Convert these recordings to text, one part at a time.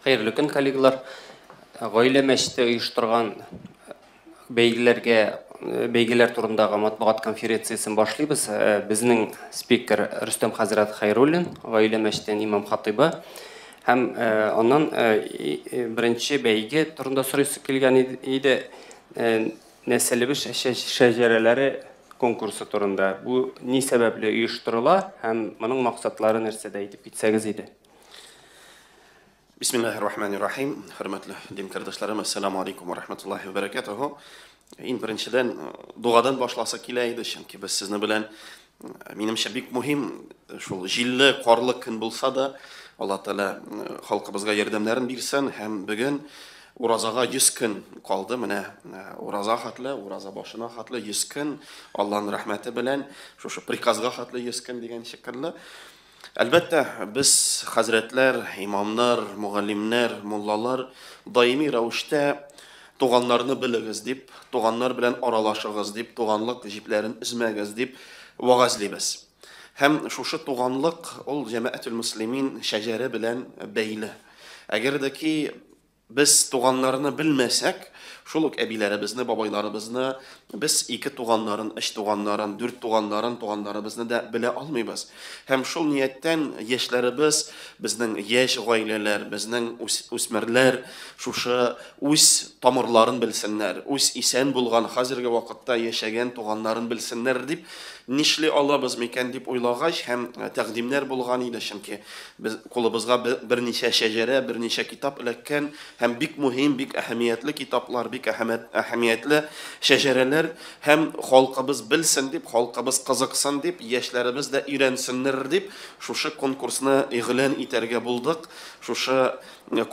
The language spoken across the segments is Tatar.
Хәерле көн, коллегалар. Гаилә мәчете оештырган бәйгеләргә бәйгеләр турындагы матбугат конференциясен башлыйбыз. Безнең спикер Рөстәм хәзрәт Хәйруллин, Гаилә мәчетенең имам хатыйбы. Һәм аннан беренче бәйге турында сорыйсы килгән иде. Нәселебез шәҗәрәләре конкурсы турында. Бу ни сәбәпле оештырыла һәм моның максатлары нәрсәдә, әйтеп китсәгез иде. Бисмиллахир-рахманир-рахим. Хөрмәтле дин кардәшләрем, ассаламу алейкум ва рахматуллахи ва баракатуху. Иң беренчедән дугадан башласы килә иде, чөнки без сезне белән, минемчә, бик мөһим шул җилле, карлы көн булса да, Алла Тәгалә халкыбызга ярдәмнәрен бирсен һәм бүген уразага 100 көн калды. Менә ураза хәтле, ураза башына хәтле 100 көн, Аллаһның рәхмәте белән шушы приказга хәтле 100 көн дигән шикелле. Әлбәттә, без хәзрәтләр, имамнар, мөгаллимнәр, муллалар даими рәвештә туганнарны белегез дип, туганнар белән аралашыгыз дип, туганлык җипләрен өзмәгез дип вәгазьлибез. Һәм шушы туганлык ул җәмәгатүл мөслимин шәҗәре белән бәйле. Әгәр дә ки без туганнарны белмәсәк, шул ук әбиләребезне, бабайларыбызны, без ике туганнарын, өч туганнарын, дүрт туганнарын, туганнарыбызны да белә алмыйбыз. Һәм шул нияттән яшьләребез, безнең яшь гаиләләр, безнең үсмерләр шушы үз тамырларын белсеннәр, үз исән булган, хәзерге вакытта яшәгән туганнарын белсеннәр дип, нишли алабыз микән дип уйлагач, һәм тәкъдимнәр булган иде, чөнки без кулыбызга берничә шәҗәрә, берничә китап эләккән һәм бик мөһим, бик әһәмиятле китаплар, бик әһәмиятле шәҗәрәләр һәм халкыбыз белсен дип, халкыбыз кызыксын дип, яшьләребез дә өйрәнсеннәр дип, шушы конкурсны игълан итәргә булдык. Шушы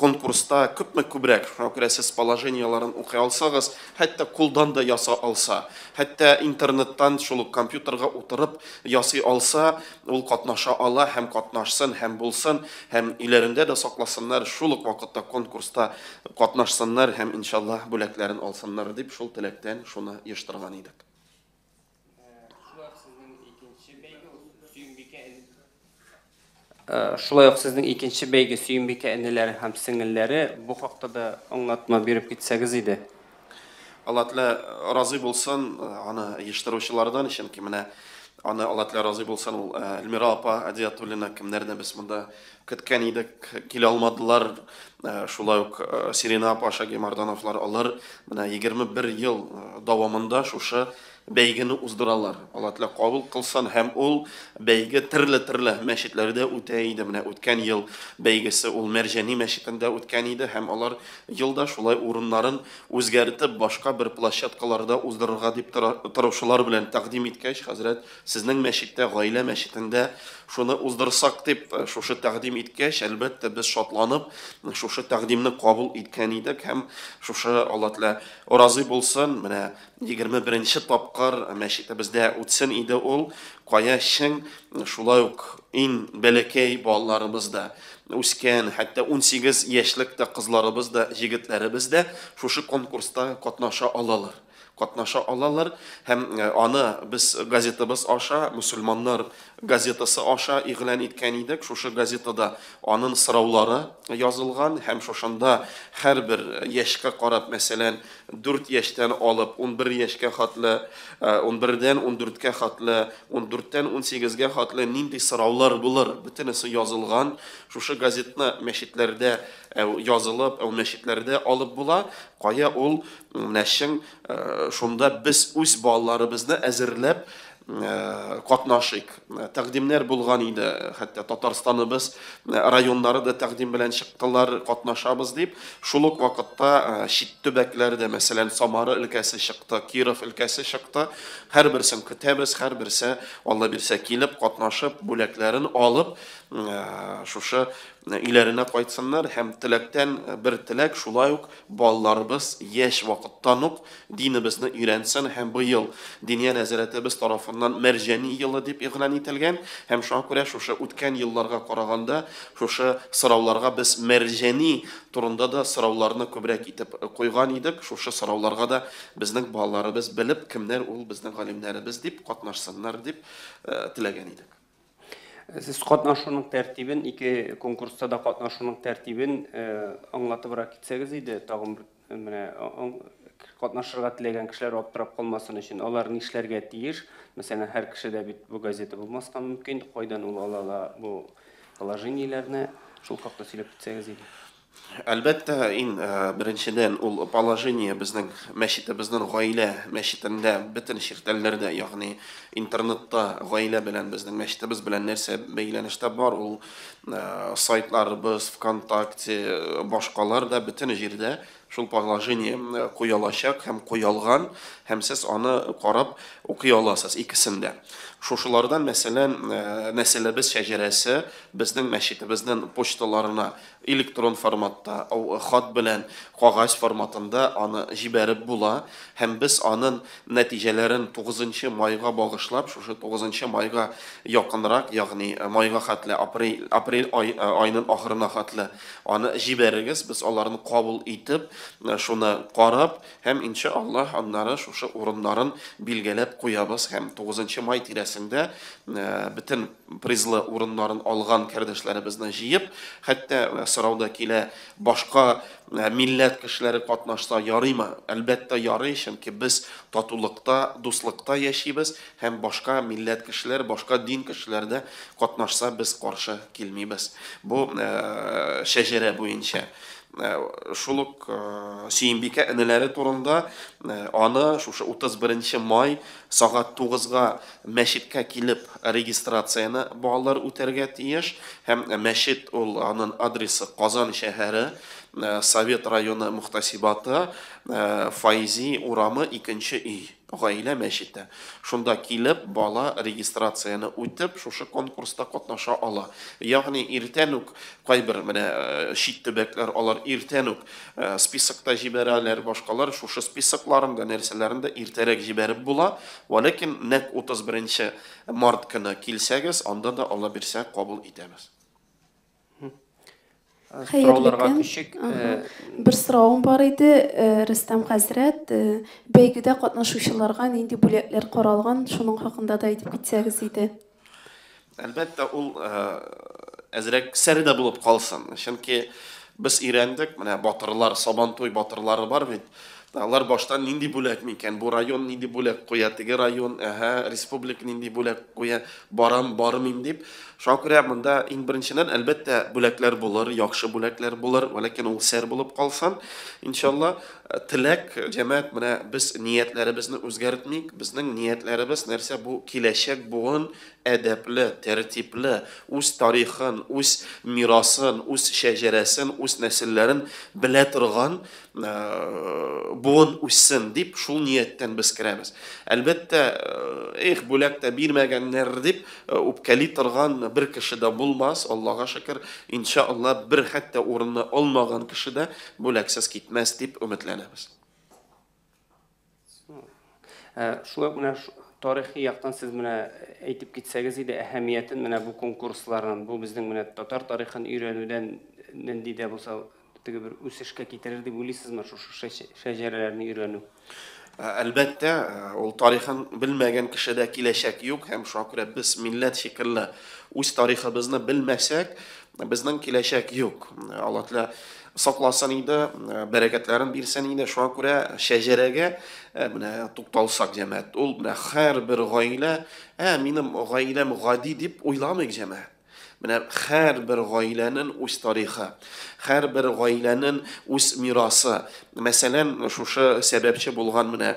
конкурста күпме күбрәк, шуңа күрә сез положениеләрен укый алсагыз, хәтта кулдан да яса алса, хәтта интернеттан шул ук компьютерга утырып ясый алса, ул катнаша ала һәм катнашсын һәм булсын, һәм өйләрендә дә сакласыннар, шул ук вакытта конкурста катнашсыннар һәм иншаллаһ бүләкләрен алсыннар дип, шул теләктән шуны оештырган идек. Шулай ук сезнең икенче бәйге Сөембикә энеләре һәм сеңелләре, бу хакта да аңлатма биреп китсәгез иде. Алла Тәгалә разый булсын аны оештыручылардан, чөнки менә аны Алла Тәгалә разый булсын, ул Эльмира апа Әдиятуллина, кемнәрне без монда көткән идек, килә алмадылар. Шулай ук Сирина апа Шагимардановлар, алар менә 21 ел дәвамында шушы бәйгене уздыралар. Алла Тәгалә кабул кылсын, һәм ул бәйге төрле-төрле мәчетләрдә үтә иде. Менә үткән ел бәйгесе ул Мәрҗани мәчетендә үткән иде, һәм алар елда шулай урыннарын үзгәртеп, башка бер площадкаларда уздырырга дип торучылар белән тәкъдим иткәч, хәзрәт, сезнең мәчеттә, гаилә мәчетендә шуны уздырсак дип, шушы тәкъдим иткәч, әлбәттә, без шатланып, шушы тәкъдимне кабул иткән идек, һәм шушы Алла Тәгалә разый булсын, менә 21 тапкыр мәчетебездә үтсен иде ул, кая чын, шулай ук иң бәләкәй балаларыбыз да, үскән, хәтта 18 яшьлек тә кызларыбыз да, җегетләребез дә шушы конкурста катнаша алалар. Катнаша алалар һәм аны без газетабыз аша, Мөселманнар газетасы аша игълан иткән идек. Шушы газетада аның сораулары язылган һәм шушында һәрбер яшькә карап, мәсәлән, 4 яшьтән алып 11 яшькә хәтле, 11дән 14кә хәтле, 14тән 18гә хәтле нинди сораулар булыр, бөтенесе язылган. Шушы газетны мәчетләрдә язылып, мәчетләрдә алып була. Кая ул менә чын шунда без үз балаларыбызны әзерләп катнашыйк. Тәкъдимнәр булган иде, хәтта Татарстаныбыз районнары да тәкъдим белән чыктылар, катнашабыз дип. Шул ук вакытта чит төбәкләр дә, мәсәлән, Самара өлкәсе чыкты, Киров өлкәсе чыкты. Һәрберсен көтәбез, һәрберсе Алла бирсә килеп, катнашып, бүләкләрен алып, шушы өйләренә кайтсыннар һәм теләктән бер теләк, шулай ук балаларыбыз яшь вакыттан ук динебезне өйрәнсен һәм быел Диния нәзарәтебез тарафыннан Мәрҗани елы дип игълан ителгән һәм шуңа күрә шушы үткән елларга караганда шушы сорауларга без Мәрҗани турында да сорауларны күбрәк итеп куйган идек. Шушы сорауларга да безнең балаларыбыз белеп, кемнәр ул безнең галимнәребез дип катнашсыннар дип теләгән идек. Сез катнашуның тәртибен, ике конкурста да катнашуның тәртибен аңлатыбрак китсәгез иде, тагын бер менә катнашырга теләгән кешеләр аптырап калмасын өчен, алар нишләргә тиеш? Мәсәлән, һәр кешедә бит бу газета булмаска мөмкин, кайдан ул ала ала бу положениеләрне, шул хакта сөйләп китсәгез иде. Әлбәттә, иң беренчедән ул положение безнең мәчетебезнең гаилә мәчетендә бөтен чиртәлләрдә, ягъни интернетта гаилә белән безнең мәчетебез белән нәрсә бәйләнештә бар, ул сайтларыбыз, ВКонтакте, башкалар да бөтен җирдә шул положение куялачак һәм куялган, һәм сез аны карап укый аласыз икесен дә. Шушылардан, мәсәлән, нәселебез шәҗәрәсе безнең мәчетебезнең почталарына электрон форматта, хат белән кагазь форматында аны җибәреп була, һәм без анын нәтиҗәләрен 9 майга багышлап, шушы 9 майга якынрак, ягъни майга хәтле, апрель, апрель ай, айның ахырына хәтле аны җибәрегез, без аларны кабул итеп, шуны карап, һәм иншаллаһ аннары шушы урыннарын билгеләп куябыз, һәм 9 май тирәсендә бөтен призлы урыннарын алган кардәшләребезне җыеп, хәтта сорауда килә, башка милләт кешеләре катнашса ярыймы? Әлбәттә ярый, чөнки без татулыкта, дуслыкта яшибез, һәм башка милләт кешеләре, башка дин кешеләре дә катнашса без каршы килмибез. Бу шәҗәрә буенча. Шул ук Сөембикә энеләре турында аны шушы 31 май сәгать 9-га мәчеткә килеп регистрацияне балалар үтәргә тиеш, һәм мәчет ул аның адресы Казан шәһәре, Совет районы мөхтәсибаты, Файзи урамы 2 өй, гаилә мәчете. Шунда килеп бала регистрацияне үтеп, шушы конкурста катнаша ала. Ягъни иртән үк кайбер менә чит төбәкләр алар иртән үк списокта җибәрәләр, башкалар шушы списокларын да, нәрсәләрен дә иртәрәк җибәреп була. Вәләкин нәкъ 31 март көне килсәгез, анда да Алла бирсә кабул итәбез. Сорауларга күчик. Бер соравым бар иде, Рөстәм хәзрәт, бәйгедә катнашучыларга нинди бүләкләр каралган, шуның хакында да әйтеп китсәгез иде. Әлбәттә, ул әзрәк сәре дә булып калсын. Чөнки без өйрәндек, менә батырлар, Сабантуй батырлары бар бит. Алар баштан нинди бүләк микән, бу район нинди бүләк куя, теге район, әһә, республика нинди бүләк куя, барам, бармыйм дип. Шуңа күрә монда иң беренчедән, әлбәттә, бүләкләр булыр, яхшы бүләкләр булыр, ләкин ул сәр булып калсын, иншалла. Теләк, җәмәгать, менә без ниятләребезне үзгәртмик, безнең ниятләребез нәрсә, бу киләчәк буын әдәпле, тәртипле, үз тарихын, үз мирасын, үз шәҗәрәсен, үз нәселләрен белә торган буын үссен дип, шул нияттән без керәбез. Әлбәттә, эх, бүләк тә бирмәгәннәр дип үпкәли торган бер кеше дә булмас, Аллага шөкер, иншалла, бер хәтта урынны алмаган кеше дә бүләксез китмәс дип өметләнәбез. Шулай ук менә тарихи яктан сез менә әйтеп китсәгез иде әһәмиятен менә бу конкурсларның, бу безнең менә татар тарихын өйрәнүдән нинди дә булса теге бер үсешкә китерер дип уйлыйсызмы шушы шәҗәрәләрне өйрәнү? Әлбәттә, ул тарихын белмәгән кешедә киләчәк юк, һәм шуңа күрә без милләт шикелле үз тарихыбызны белмәсәк, безнең киләчәк юк. Алла Тәгалә сакласын иде, бәрәкәтләрен бирсен иде. Шуңа күрә шәҗәрәгә менә тукталсак, җәмәгать, ул менә һәрбер гаилә, минем гаиләм гади дип уйламыйк, җәмәгать. Менә һәрбер гаиләнең үз тарихы, һәрбер гаиләнең үз мирасы. Мәсәлән, шушы сәбәпче булган менә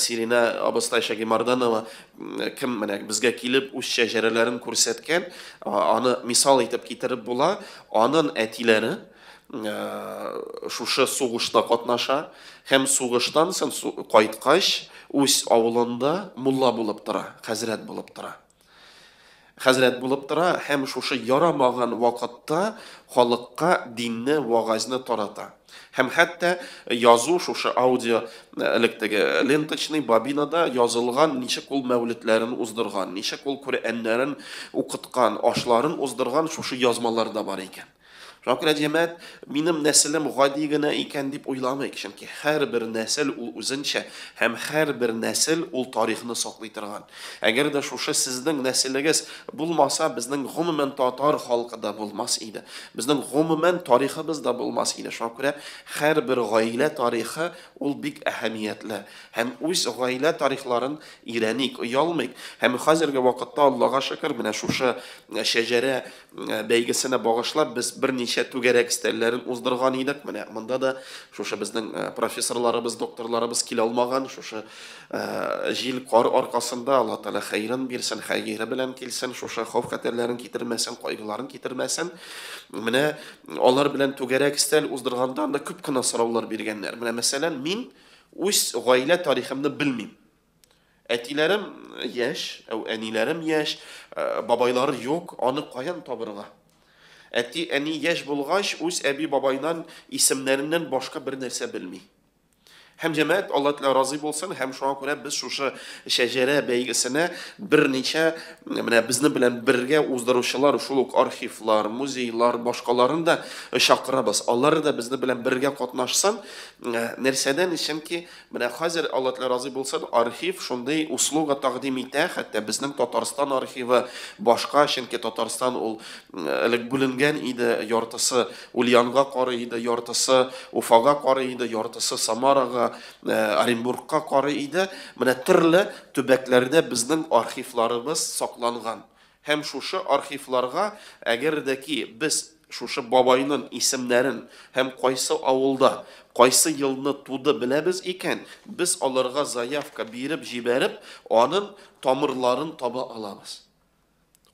Сирина абыстай Шагимарданова, кем менә безгә килеп үз шәҗәрәләрен күрсәткән, аны мисал итеп китереп була. Аның әтиләре шушы сугышта катнаша һәм сугыштан соң кайткач үз авылында мулла булып тора, хәзрәт булып тора. Хәзрәт булып тора һәм шушы ярамаган вакытта халыкка динне, вагазны тарата. Һәм хәтта язу шушы аудио электеге ленточный бобинада язылган, ничек ул мәүлетләрен уздырган, ничек ул Коръәннәрен укыткан, ашларын уздырган шушы язмалар да бар икән. Шуңа күрә, җәмәгать, минем нәселем гади генә икән дип уйламыйк, чөнки һәрбер нәсел ул үзенчә һәм һәрбер нәсел ул тарихны саклый торган. Әгәр дә шушы сезнең нәселегез булмаса, безнең гомумән татар халкы да булмас иде. Безнең гомумән тарихыбыз да булмас иде. Шуңа күрә һәрбер гаилә тарихы ул бик әһәмиятле. Һәм үз гаилә тарихларын өйрәник, оялмыйк. Һәм хәзерге вакытта, Аллага шөкер, менә шушы шәҗәрә бәйгесенә багышлап без берничә түгәрәк өстәлләрен уздырган идек. Менә монда да шушы безнең профессорларыбыз, докторларыбыз килә алмаган, шушы җил, кар аркасында. Алла Тәгалә хәерен бирсен, хәере белән килсен, шушы хәвеф-хәтәрләрен китермәсен, кайгыларын китермәсен. Менә алар белән түгәрәк өстәл уздырганда анда күп кенә сораулар биргәннәр. Менә мәсәлән, мин үз гаилә тарихымны белмим. Әтиләрем яшь, әниләрем яшь, бабайлар юк, аны каян табырга? Әти, әни яшь булгач, үз әби-бабайдан исемнәреннән башка бер нәрсә белми. Һәм җәмәгать, Алла Тәгалә разый булсын, һәм шуңа күрә без шушы шәҗәрә бәйгесенә берничә менә безне белән бергә уздыручылар, шул ук архивлар, музейлар, башкаларын да чакырабыз. Алар да безне белән бергә катнашсын. Нәрсәдән? Чөнки менә хәзер, Алла Тәгалә разый булсын, архив шундый услуга тәкъдим итә, хәтта безнең Татарстан архивы башка, чөнки Татарстан ул элек бүленгән иде, яртысы Ульянга карый иде, яртысы Уфага карый иде, яртысы Самарага, Оренбургка карый иде. Менә төрле төбәкләрдә безнең архивларыбыз сакланган. Һәм шушы архивларга, әгәр дә ки без шушы бабайның исемнәрен һәм кайсы авылда, кайсы елны туды беләбез икән, без аларга заявка биреп җибәреп, аның тамырларын таба алабыз.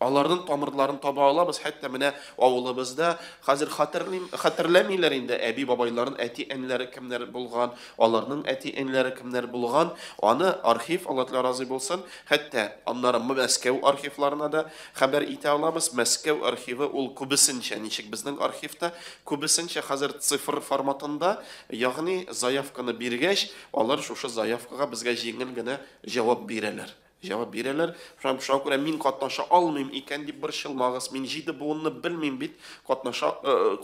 Аларның тамырларын таба алабыз. Хәтта менә авылыбызда хәзер хәтерлим, хәтерләмиләр инде әби-бабайларын, әти-әниләре кемнәр булган, аларның әти-әниләре кемнәр булган. Аны архив, Алла Тәгалә разый булсын, хәтта аннары Мәскәү архивларына да хәбәр итә алабыз. Мәскәү архивы ул күбесенчә, ничек безнең архивта, күбесенчә хәзер цифр форматында, ягъни заявканы биргәч, алар шушы заявкага безгә җиңел генә җавап бирәләр. Җавап бирәләр. Шуңа шуңа күрә мин катнаша алмыйм икән дип борчылмагыз. Мин җиде буынны белмим бит, катнаша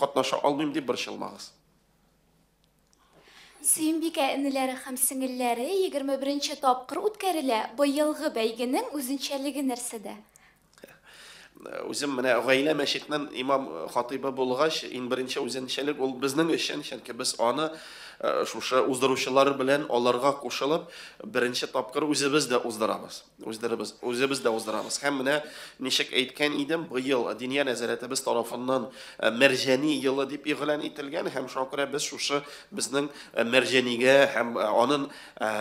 катнаша алмыйм дип борчылмагыз. Сөембикә энеләре һәм сеңелләре 21 тапкыр үткәрелә. Быелгы бәйгенең үзенчәлеге нәрсәдә? Үзем менә гаилә мәчетенең имам хатыйбы булгач, иң беренче үзенчәлек ул безнең өчен, чөнки без аны шушы уздыручылар белән аларга кушылып, беренче тапкыр үзебез дә уздырабыз. Уздырабыз, үзебез дә уздырабыз. Һәм менә ничек әйткән идем, быел Диния нәзарәтебез тарафыннан Мәрҗани елы дип игълан ителгән һәм шуңа күрә без шушы безнең Мәрҗанигә һәм аның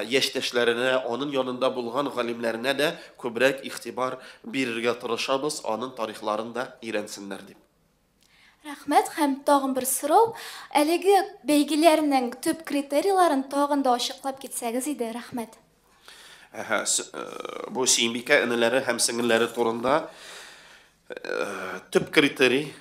яшьтәшләренә, аның янында булган галимнәренә дә күбрәк игътибар бирергә тырышабыз, аның тарихларын да өйрәнсеннәр дип. Рәхмәт һәм тагын бер сорау. Әлеге бәйгеләрнең төп критерийларын тагын да ачыклап китсәгез иде, рәхмәт. Әһә, бу Сөембикә энеләре һәм сеңелләре турында төп критерий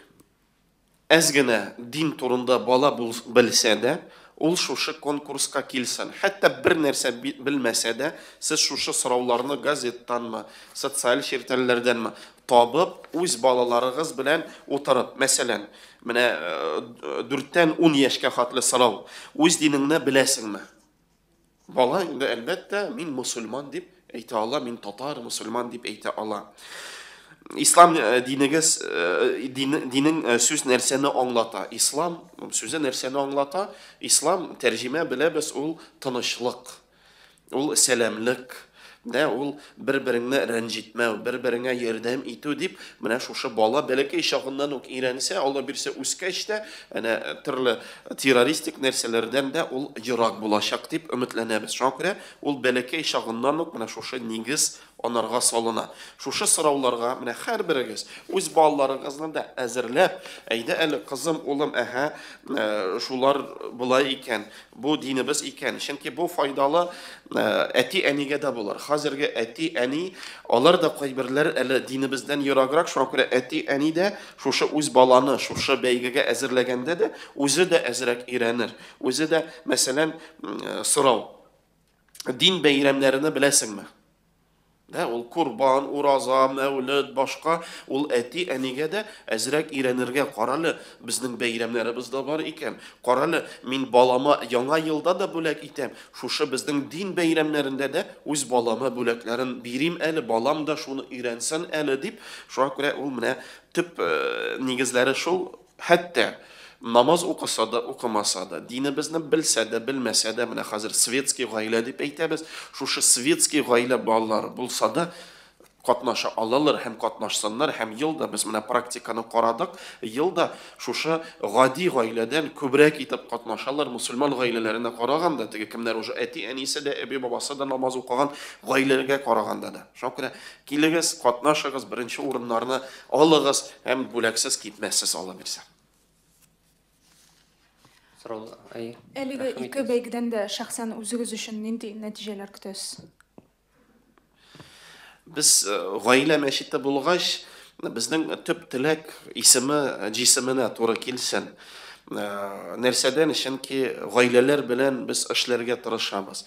әз генә дин турында бала белсә дә, ул шушы конкурска килсен. Хәтта бер нәрсә белмәсә дә, сез шушы сорауларны газеттанмы, социаль челтәрләрдәнме табып, үз балаларыгыз белән утырып, мәсәлән, менә 4-тән 10 яшькә хәтле сорау. Үз динеңне беләсеңме? Бала инде, әлбәттә, мин мусульман дип әйтә ала, мин татар, мусульман дип әйтә ала. Ислам динегез, динең сүз нәрсәне аңлата? Ислам сүзе нәрсәне аңлата? Ислам тәрҗемә беләбез, ул тынычлык, ул сәламлек, дә ул бер-береңне рәнҗетмәү, бер-береңә ярдәм итү дип, менә шушы бала бәләкәй чагыннан ук өйрәнсә, Алла бирсә үскәч тә, әнә төрле террористик нәрсәләрдән дә ул ерак булачак дип өметләнәбез. Шуңа күрә ул бәләкәй чагыннан ук менә шушы нигез анарга салына. Шушы сорауларга менә һәрберегез үз балаларыгызны да әзерләп, әйдә әле, кызым, улым, әһә, шулар болай икән, бу динебез икән. Чөнки бу файдалы әти-әнигә дә булыр. Хәзерге әти-әни, алар да кайберләр әле динебездән ераграк, шуңа күрә әти-әни дә шушы үз баланы шушы бәйгегә әзерләгәндә дә үзе дә әзрәк өйрәнер. Үзе дә, мәсәлән, сорау. Дин бәйрәмнәрен беләсеңме? Дә, ул Корбан, ураза, мәүлед, башка, ул әти-әнигә дә әзрәк өйрәнергә, карале, безнең бәйрәмнәребез дә бар икән, карале, мин балама Яңа елда да бүләк итәм, шушы безнең дин бәйрәмнәрендә дә үз балама бүләкләрен бирим әле, балам да шуны өйрәнсен әле дип, шуңа күрә ул менә төп нигезләре шул. Хәтта намаз укыса да, укымаса да, динебезне белсә дә, белмәсә дә, менә хәзер светский гаилә дип әйтәбез, шушы светский гаилә балалары булса да, катнаша алалар һәм катнашсыннар, һәм ел да без менә практиканы карадык, ел да шушы гади гаиләдән күбрәк итеп катнашалар мусульман гаиләләренә караганда, теге кемнәр уже әти-әнисе дә, әби-бабасы да намаз укыган гаиләләргә караганда да. Шуңа күрә килегез, катнашыгыз, беренче урыннарны алыгыз һәм бүләксез китмәссез, Алла бирсә. Сорау, әйе. Әлеге Рәхим ике итегез. бәйгедән дә шәхсән үзегез өчен нинди нәтиҗәләр көтәсез? Без гаилә мәчете булгач, безнең төп теләк исеме җисеменә туры килсен. Нәрсәдән? Чөнки гаиләләр белән без эшләргә тырышабыз.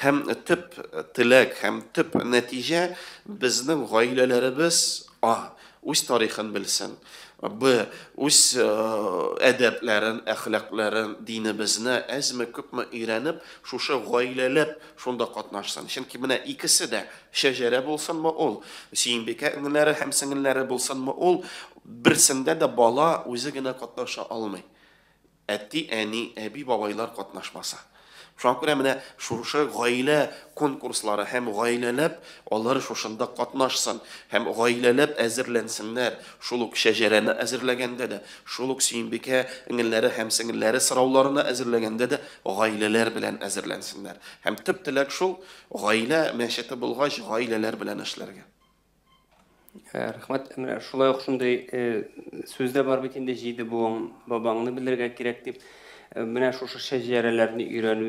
Һәм төп теләк һәм төп нәтиҗә безнең гаиләләребез А. Үз тарихын белсен, Б. Үз әдәпләрен, әхлакларын, динебезне әзме-күпме өйрәнеп, шушы гаиләләп шунда катнашсын. Чөнки менә икесе дә, шәҗәрә булсынмы ул, Сөембикә энеләре һәм сеңелләре булсынмы ул, берсендә дә бала үзе генә катнаша алмый. Әти-әни, әби-бабайлар катнашмаса. Шуңа күрә менә шушы гаилә конкурслары һәм гаиләләп алар шушында катнашсын һәм гаиләләп әзерләнсеннәр. Шул ук шәҗәрәне әзерләгәндә дә, шул ук Сөембикә энеләре һәм сеңелләре сорауларына әзерләгәндә дә гаиләләр белән әзерләнсеннәр. Һәм төп теләк шул, гаилә мәчете булгач, гаиләләр белән эшләргә. Рәхмәт. Менә шулай ук шундый сүз дә бар бит инде, җиде буын бабаңны белергә кирәк дип. Менә шушы шәҗәрәләрне өйрәнү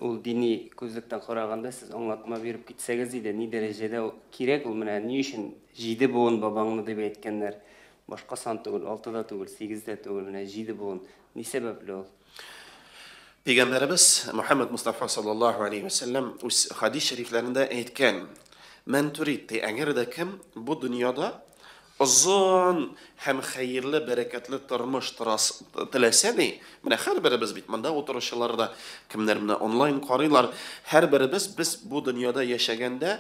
ул дини күзлектән караганда сез аңлатма биреп китсәгез иде, ни дәрәҗәдә ул кирәк ул, менә ни өчен җиде буын бабаңны дип әйткәннәр. Башка сан түгел, алты да түгел, сигез дә түгел, менә җиде буын. Ни сәбәпле ул? Пәйгамбәребез Мөхәммәд Мостафа саллаллаһу алейһи вә сәлләм үз хадис шәрифләрендә әйткән, Мән турид, ди, әгәр дә кем бу дөньяда озын һәм хәерле, бәрәкәтле тормыш теләсә, ди, менә һәрберебез бит, монда утыручылар да, кемнәр менә онлайн карыйлар, һәрберебез без бу дөньяда яшәгәндә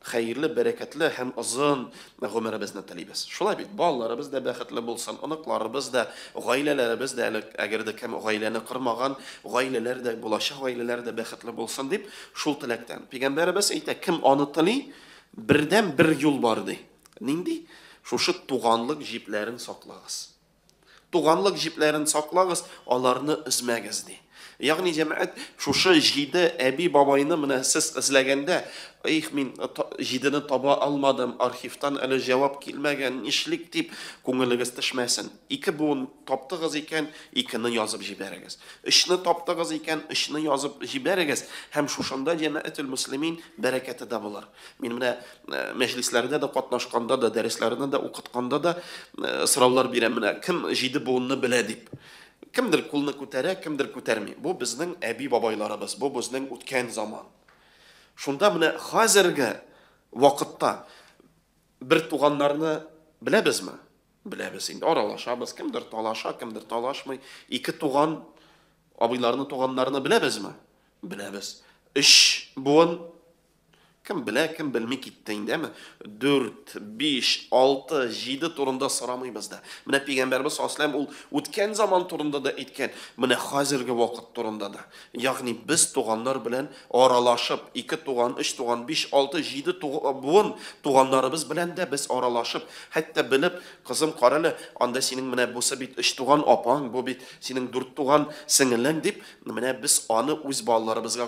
Хәерле, бәрәкәтле һәм озын гомеребезне телибез. Шулай бит, балаларыбыз да бәхетле булсын, оныкларыбыз да, гаиләләребез дә әле, әгәр дә кем гаиләне кормаган, гаиләләр дә, булачак гаиләләр дә бәхетле булсын дип, шул теләктән. Пәйгамбәребез әйтә, кем аны тели, бердән бер юл бар, ди. Нинди? Шушы туганлык җипләрен саклагыз. Туганлык җепләрен саклагыз, аларны өзмәгез, ди. Ягъни, җәмәгать, шушы җиде әби-бабайны менә сез эзләгәндә, их, мин җидене таба алмадым, архивтан әле җавап килмәгән, нишлик дип, күңелегез төшмәсен. Ике буын таптыгыз икән, икене язып җибәрегез. Өчне таптыгыз икән, өчне язып җибәрегез һәм шушында җәмәгател мөслимин бәрәкәте дә булыр. Мин менә мәҗлесләрдә дә катнашканда да, дәресләрне дә укытканда да сораулар бирәм, менә кем җиде буынны белә дип. Кемдер кулны күтәрә, кемдер күтәрми. Бу безнең әби-бабайларыбыз, бу безнең үткән заман. Шунда менә хәзерге вакытта бер туганнарны беләбезме? Беләбез инде, аралашабыз, кемдер талаша, кемдер талашмый. Ике туган абыйларны, туганнарны беләбезме? Беләбез. Өч буын Кем белә, кем белми китте инде, әме? Дүрт, биш, алты, җиде турында сорамыйбыз да. Менә Пәйгамбәрбез саллаллаһу алейһи ул үткән заман турында да әйткән, менә хәзерге вакыт турында да. Ягъни без туганнар белән аралашып, ике туган, өч туган, биш, алты, җиде буын туганнарыбыз белән дә без аралашып, хәтта белеп, кызым, карале, анда синең менә бусы бит өч туган апаң, бу бит синең дүрт туган сеңелең дип, менә без аны үз балаларыбызга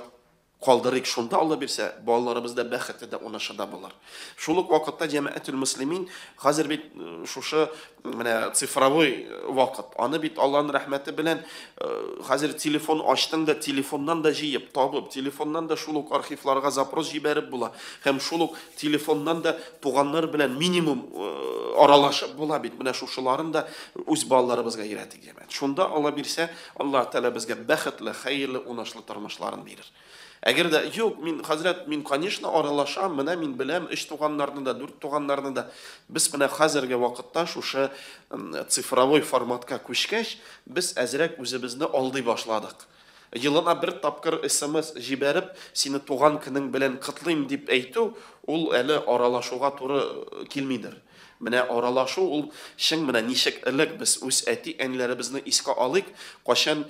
калдырыйк, шунда Алла бирсә, балаларыбыз да бәхетле дә, унышы да булыр. Шул ук вакытта җәмәгатүл мөслимин, хәзер бит шушы менә цифровой вакыт, аны бит Аллаһның рәхмәте белән хәзер телефон ачтың да, телефоннан да җыеп, табып, телефоннан да шул ук архивларга запрос җибәреп була. Һәм шул ук телефоннан да туганнар белән минимум аралашып була бит. Менә шушыларын да үз балаларыбызга өйрәтик, җәмәгать. Шунда Алла бирсә, Аллаһ Тәгалә безгә бәхетле, хәерле, унышлы тормышларын бирер. Әгәр дә юк, мин хәзрәт, мин, конечно, аралашам, менә мин беләм өч туганнарны да, дүрт туганнарны да. Без менә хәзерге вакытта шушы цифровой форматка күчкәч, без әзрәк үзебезне алдый башладык. Елына бер тапкыр СМС җибәреп, сине туган көнең белән котлыйм дип әйтү, ул әле аралашуга туры килмидер. Менә аралашу ул чын менә ничек элек без үз әти-әниләребезне искә алыйк, кайчан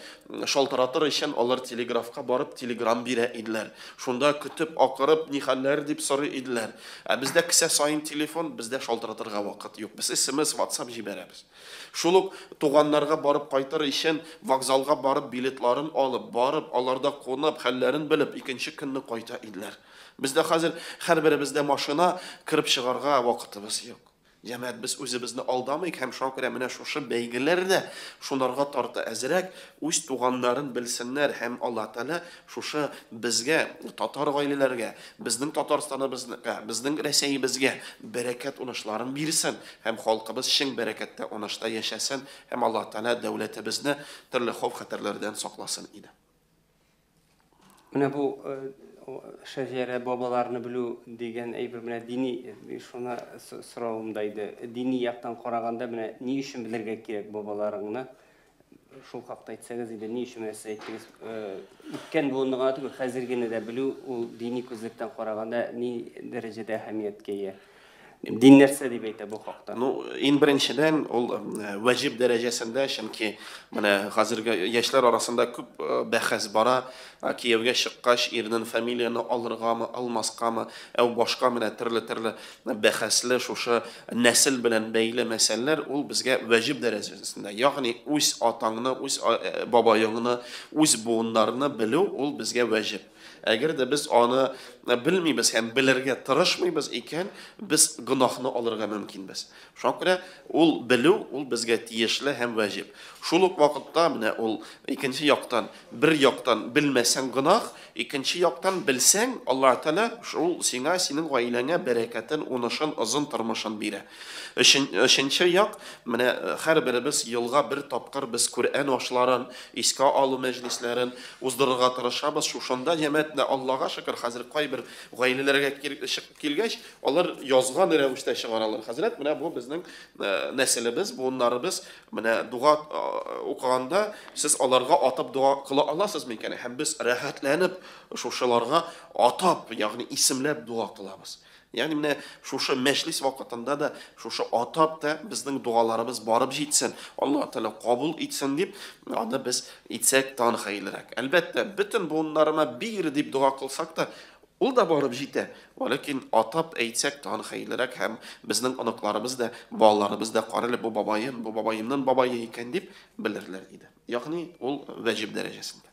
шалтыратыр өчен алар телеграфка барып телеграм бирә иделәр. Шунда көтеп, акырып, ни хәлләр дип сорый иделәр. Ә бездә кесә саен телефон, бездә шалтыратырга вакыт юк. Без СМС, WhatsApp җибәрәбез. Шул ук туганнарга барып кайтыр өчен вокзалга барып билетларын алып, барып, аларда кунып, хәлләрен белеп, икенче көнне кайта иделәр. Бездә хәзер һәрберебездә машина кереп чыгарга вакытыбыз юк. Җәмәгать, без үзебезне алдамыйк һәм шуңа күрә менә шушы бәйгеләр дә шунарга тарта әзрәк үз туганнарын белсеннәр һәм Алла Тәгалә шушы безгә, татар гаиләләргә, безнең Татарстаныбызга, безнең Рәсәебезгә бәрәкәт уңышларын бирсен һәм халкыбыз чын бәрәкәттә, уңышта яшәсен һәм Алла Тәгалә дәүләтебезне төрле хәвеф-хәтәрләрдән сакласын иде. Менә бу шәҗәрә бабаларны белү дигән әйбер менә дини шуны соравым да иде. Дини яктан караганда менә ни өчен белергә кирәк бабаларыңны? Шул хакта әйтсәгез иде, ни өчен менә сез әйттегез, үткән буынны гына түгел, хәзергене дә белү ул дини күзлектән караганда ни дәрәҗәдә әһәмияткә ия? Дин нәрсә дип әйтә бу хакта? Ну, иң беренчедән ул вәҗиб дәрәҗәсендә, чөнки менә хәзерге яшьләр арасында күп бәхәс бара, кияүгә чыккач ирнең фамилияне алыргамы, алмаскамы, әү башка менә төрле-төрле бәхәсле шушы нәсел белән бәйле мәсьәләләр ул безгә вәҗиб дәрәҗәсендә. Ягъни үз атаңны, үз бабайыңны, үз буыннарны белү ул безгә вәҗиб. Әгәр дә без аны белмибез һәм белергә тырышмыйбыз икән, без гөнаһны алырга мөмкинбез. Шуңа күрә ул белү ул безгә тиешле һәм вәҗиб. Шул ук вакытта менә ул икенче яктан, бер яктан белмәсәң гөнаһ, икенче яктан белсәң, Аллаһ Тәгалә шул сиңа, синең гаиләңә бәрәкәтен, унышын, озын тормышын бирә. Өченче як, менә һәрберебез елга бер тапкыр без Коръән ашларын, искә алу мәҗлисләрен уздырырга тырышабыз. Шушында җәмәгать Аллаһка шөкер, хәзер кайбер гаиләләргә чыгып килгәч, алар язган рәвештә чыгаралар. Хәзрәт, менә бу безнең нәселебез, буыннарыбыз, менә дуга укыганда сез аларга атап дуга кыла аласыз микән? Һәм без рәхәтләнеп шушыларга атап, ягъни исемләп дуга кылабыз. Ягъни менә шушы мәҗлис вакытында да шушы атап та безнең дугаларыбыз барып җитсен, Аллаһ Тәгалә кабул итсен дип, аны без итсәк тагын хәерлерәк. Әлбәттә, бөтен буыннарыма бир дип дуга кылсак та, ул да барып җитә. Ләкин атап әйтсәк тагын хәерлерәк һәм безнең оныкларыбыз да, балаларыбыз да карале бу бабаем, бу бабаемның бабае икән дип белерләр иде. Ягъни ул вәҗиб дәрәҗәсендә.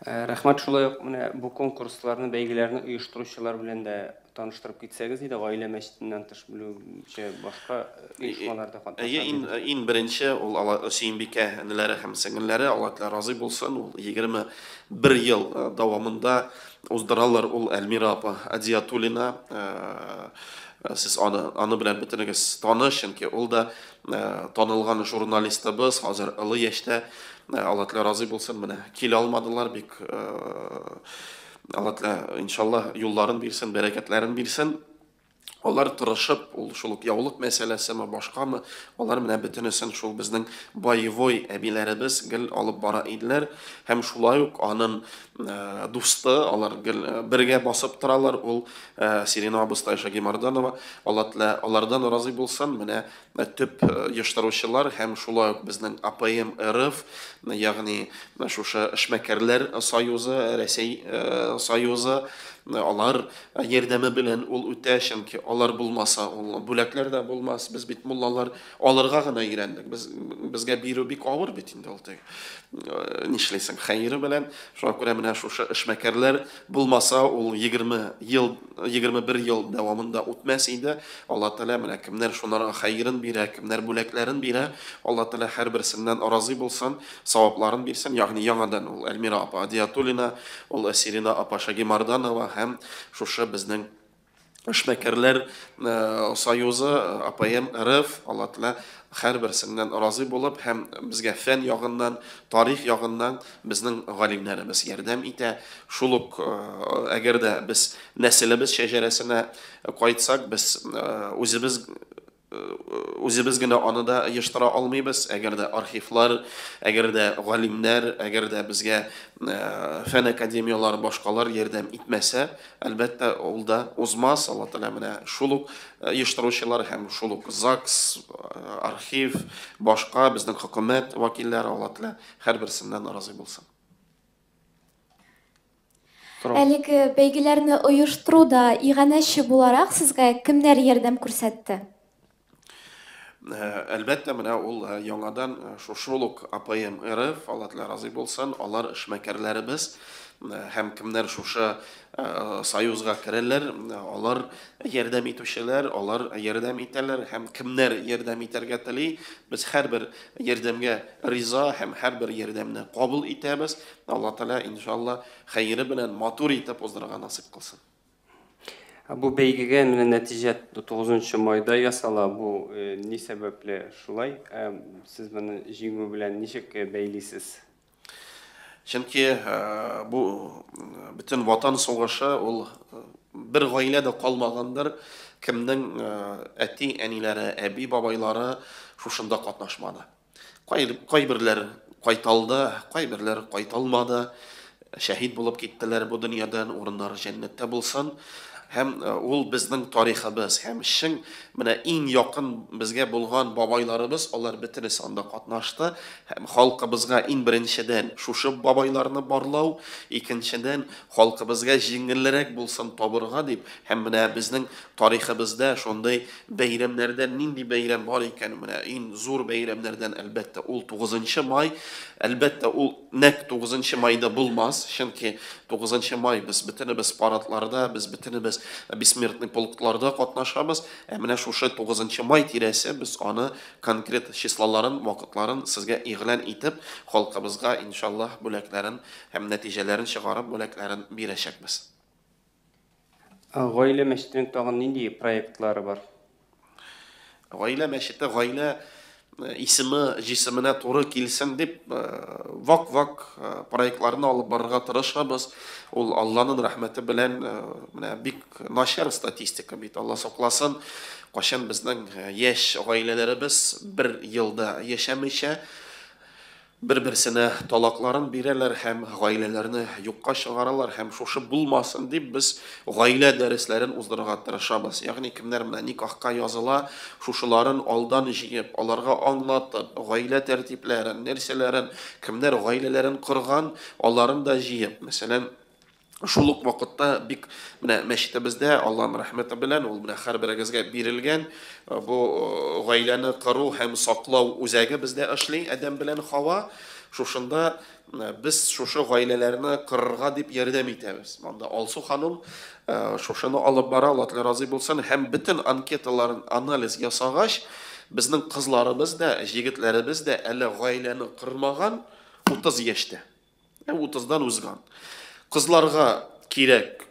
Рәхмәт, шулай ук менә бу конкурсларны, бәйгеләрне оештыручылар белән дә таныштырып китсәгез иде, гаилә мәчетеннән тыш белүче башка оешмаларда катнаша. Әйе, иң беренче ул Сөембикә энеләре һәм сеңелләре, Алла Тәгалә разый булсын, ул 21 ел дәвамында уздыралар ул Әлмира апа Адиятуллина. Сез аны белән бөтенегез таныш, чөнки ул да танылган журналистыбыз, хәзер олы яшьтә. Алла Тәгалә разый булсын, менә килә алмадылар бик. Алла Тәгалә иншалла юлларын бирсен, бәрәкәтләрен бирсен. Алар тырышып, ул шул ук яулык мәсьәләсеме, башкамы, алар менә бөтенесен шул безнең боевой әбиләребез гел алып бара иделәр. Һәм шулай ук аның дусты, алар гел бергә басып торалар, ул Сирина абыстай Шагимарданова. Алла Тәгалә алардан разый булсын, менә төп оештыручылар һәм шулай ук безнең АПМ РФ, ягъни шушы эшмәкәрләр союзы, Рәсәй союзы, алар ярдәме белән ул үтә, чөнки алар булмаса, ул бүләкләр дә булмас. Без бит муллалар алырга гына өйрәндек. Безгә бирү бик авыр бит инде ул теге. Нишлисең, хәере белән. Шуңа күрә менә шушы эшмәкәрләр булмаса, ул 20 ел, 21 ел дәвамында үтмәс иде. Алла Тәгалә менә кемнәр шунарга хәерен бирә, кемнәр бүләкләрен бирә, Алла Тәгалә һәрберсеннән разый булсын, савапларын бирсен. Ягъни яңадан ул Әлмира апа Адиятуллина, ул Сирина апа Шагимарданова һәм шушы безнең эшмәкәрләр союзы АПМ РФ, Алла Тәгалә Һәрберсеннән разый булып һәм безгә фән ягыннан, тарих ягыннан безнең галимнәребез ярдәм итә. Шул ук, әгәр дә без нәселебез шәҗәрәсенә кайтсак, без үзебез үзебез генә аны да оештыра алмыйбыз. Әгәр дә архивлар, әгәр дә галимнәр, әгәр дә безгә фән академиялары, башкалар ярдәм итмәсә, әлбәттә, ул да узмас. Алла Тәгалә менә шул ук оештыручылар һәм шул ук ЗАГС, архив, башка безнең хөкүмәт вәкилләре, Алла Тәгалә һәрберсеннән разый булсын. Әлеге бәйгеләрне оештыруда иганәче буларак сезгә кемнәр ярдәм күрсәтте? Әлбәттә, менә ул яңадан шул ук АПМ РФ, Алла Тәгалә разый булсын, алар эшмәкәрләребез һәм кемнәр шушы союзга керәләр, алар ярдәм итүчеләр, алар ярдәм итәләр һәм кемнәр ярдәм итәргә тели, без һәрбер ярдәмгә риза һәм һәрбер ярдәмне кабул итәбез. Алла Тәгалә иншалла хәере белән матур итеп уздырырга насыйп кылсын. Бу бәйгегә менә нәтиҗә 9 майда ясала. Бу ни сәбәпле шулай? Сез моны җиңү белән ничек бәйлисез? Чөнки бу бөтен ватан сугышы ул бер гаилә дә калмагандыр, кемнең әти-әниләре, әби-бабайлары шушында катнашмады. Кайберләр кайталды, кайберләр кайталмады, шәһид булып киттеләр бу дөньядан, урыннары җәннәттә булсын. Һәм ул безнең тарихыбыз, һәм чын менә иң якын безгә булган бабайларыбыз, алар бөтенесе анда катнашты. Һәм халкыбызга иң беренчедән шушы бабайларны барлау, икенчедән халкыбызга җиңелрәк булсын табырга дип, һәм менә безнең тарихыбызда шундый бәйрәмнәрдән нинди бәйрәм бар икән, менә иң зур бәйрәмнәрдән әлбәттә ул 9 май, әлбәттә ул нәкъ 9 майда булмас, чөнки 9 май без бөтенебез парадларда, без бөтенебез бессмертный полкларда катнашабыз. Ә менә шушы 9 май тирәсе без аны конкрет числоларын, вакытларын сезгә игълан итеп, халкыбызга иншаллаһ бүләкләрен һәм нәтиҗәләрен чыгарып бүләкләрен бирәчәкбез. Гаилә мәчетенең тагын нинди проектлары бар? Гаилә мәчете гаилә исеме җисеменә туры килсен дип вак-вак проектларны алып барырга тырышабыз. Ул Алланың рәхмәте белән менә бик начар статистика бит, Алла сакласын. Кайчан безнең яшь гаиләләребез бер елда яшәмичә бер-берсенә талакларын бирәләр һәм гаиләләрне юкка чыгаралар, һәм шушы булмасын дип без гаилә дәресләрен уздырырга тырышабыз. Ягъни кемнәр менә никахка языла, шушыларын алдан җыеп, аларга аңлатып, гаилә тәртипләрен, нәрсәләрен, кемнәр гаиләләрен корган, аларын да җыеп. Мәсәлән, шул ук вакытта бик менә мәчетебездә Аллаһның рәхмәте белән ул менә һәрберегезгә бирелгән бу гаиләне кору һәм саклау үзәге бездә эшли, Адәм белән Хава. Шушында без шушы гаиләләрне корырга дип ярдәм итәбез. Монда Алсу ханым шушыны алып бара, Алла Тәгалә разый булсын, һәм бөтен анкеталарын анализ ясагач, безнең кызларыбыз да, җегетләребез дә әле гаиләне кормаган 30 яшьтә, 30-дан узган. Кызларга кирәк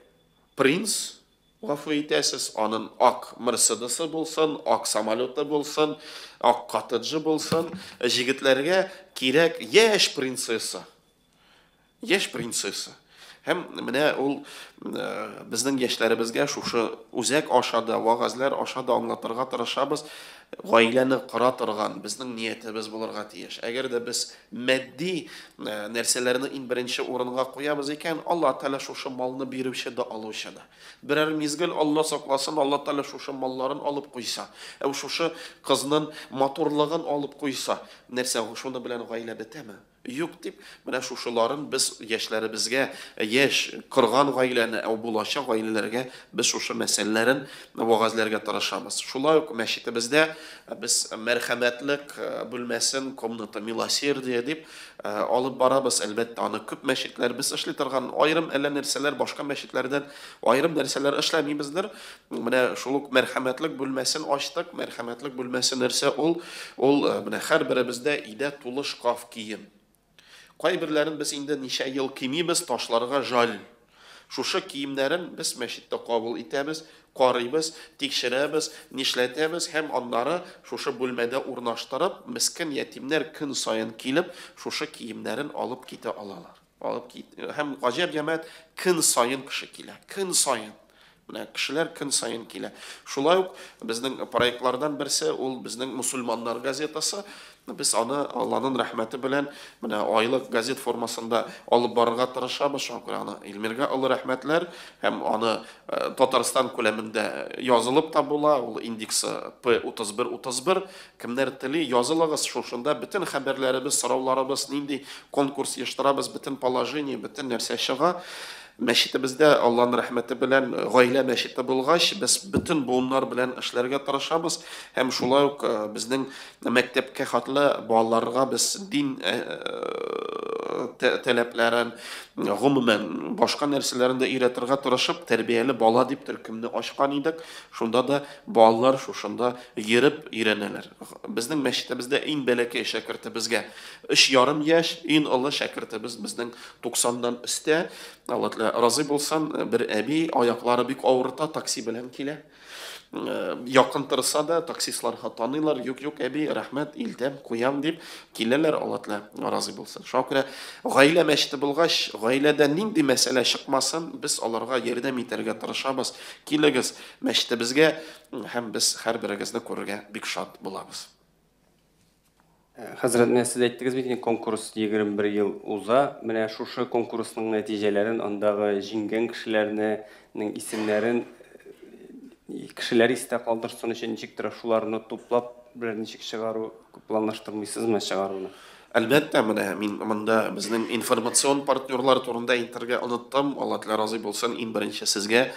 принц, гафу итәсез, аның ак Мерседесы булсын, ак самолеты булсын, ак коттеджы булсын. Җегетләргә кирәк яшь принцесса. Яшь принцесса. Һәм менә ул безнең яшьләребезгә шушы үзәк аша да, вагазлар аша да аңлатырга тырышабыз. Гаиләне кора торган безнең ниятебез булырга тиеш. Әгәр дә без матди нәрсәләрне иң беренче урынга куябыз икән, Алла Тәгалә шушы малны бирүче дә, алучы да. Берәр мизгел Алла сакласын, Алла Тәгалә шушы малларын алып куйса, ә шушы кызның матурлыгын алып куйса, нәрсә шуны белән гаилә бетәме? Юк дип, менә шушыларын без яшьләребезгә, яшь корган гаиләне, ә булачак гаиләләргә без шушы мәсьәләләрен вагазләргә тырышабыз. Шулай ук мәчетебездә без мәрхәмәтлек бүлмәсен, комната милосердия дип алып барабыз. Әлбәттә, аны күп мәчетләр без эшли торган аерым әллә нәрсәләр, башка мәчетләрдән аерым нәрсәләр эшләмибездер. Менә шул ук мәрхәмәтлек бүлмәсен ачтык. Мәрхәмәтлек бүлмәсе нәрсә ул? Ул менә һәрберебездә өйдә тулы шкаф кием. Кайберләрен без инде ничә ел кимибез, ташларга жаль. Шушы киемнәрен без мәчеттә кабул итәбез, карыйбыз, тикшерәбез, нишләтәбез һәм аннары шушы бүлмәдә урнаштырып, мескен ятимнәр көн саен килеп, шушы киемнәрен алып китә алалар. Алып кит. Һәм гаҗәп җәмәгать, көн саен кеше килә, көн саен. Менә кешеләр көн саен килә. Шулай ук безнең проектлардан берсе ул безнең мусульманнар газетасы. Без аны Алланың рәхмәте белән менә айлык газет формасында алып барырга тырышабыз. Шуңа күрә аны Илмиргә олы рәхмәтләр һәм аны Татарстан күләмендә язылып та була. Ул индексы P3131. Кемнәр тели, язылыгыз. Шушында бөтен хәбәрләребез, сорауларыбыз, нинди конкурс оештырабыз, бөтен положение, бөтен нәрсә чыга. Мәчетебездә Алланың рәхмәте белән гаилә мәчете булгач, без бөтен буыннар белән эшләргә тырышабыз һәм шулай ук безнең мәктәпкә хатлы балаларга без дин таләпләрен, гомумән башка нәрсәләрен дә өйрәтергә тырышып, тәрбияле бала дип төркемне ачкан идек. Шунда да балалар шушында йөреп өйрәнәләр. Безнең мәчетебездә иң бәләкәй шәкертебезгә 3,5 яшь, иң олы шәкертебез безнең 90-дан өстә. Алла Тәгалә разый булсын, бер әби аяклары бик авырта, такси белән килә. Якын торса да, таксистларга таныйлар, юк, юк, әби, рәхмәт, илтәм, куям дип киләләр, Алла Тәгалә разый булсын. Шуңа күрә гаилә мәчете булгач, гаиләдә нинди мәсьәлә чыкмасын, без аларга ярдәм итәргә тырышабыз. Килегез мәчетебезгә һәм без һәрберегезне күрергә бик шат булабыз. Хәзрәт, менә сез әйттегез бит инде, конкурс 21 ел уза. Менә шушы конкурсның нәтиҗәләрен, андагы җиңгән кешеләрнең исемнәрен кешеләр истә калдырсын өчен ничектер шуларны туплап берәр ничек чыгару планлаштырмыйсызмы чыгаруны? Әлбәттә, менә мин монда безнең информацион партнерлар турында әйтергә оныттым. Алла Тәгалә разый булсын, иң беренче сезгә,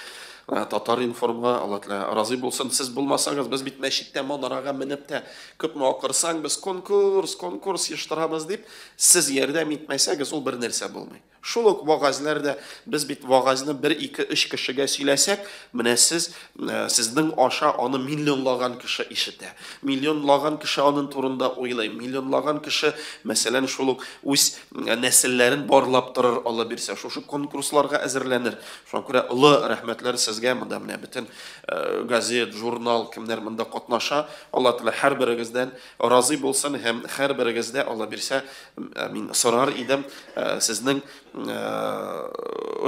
Татар-информга, Алла Тәгалә разый булсын. Сез булмасагыз, без бит мәчеттә манарага менеп тә күпме акырсаң, без конкурс, конкурс оештырабыз дип, сез ярдәм итмәсәгез, ул бер нәрсә булмый. Шул ук вагазлар да, без бит вагазны 1, 2, 3 кешегә сөйләсәк, менә сез, сезнең аша аны миллионлаган кеше ишетә. Миллионлаган кеше аның турында уйлый. Миллионлаган кеше, мәсәлән, шул ук үз нәселләрен барлап торыр, Алла бирсә, шушы конкурсларга әзерләнер. Шуңа күрә олы рәхмәтләр сезгә, монда менә бөтен газет, журнал, кемнәр монда катнаша, Алла Тәгалә һәрберегездән разый булсын һәм һәрберегездә, Алла бирсә, мин сорар идем, сезнең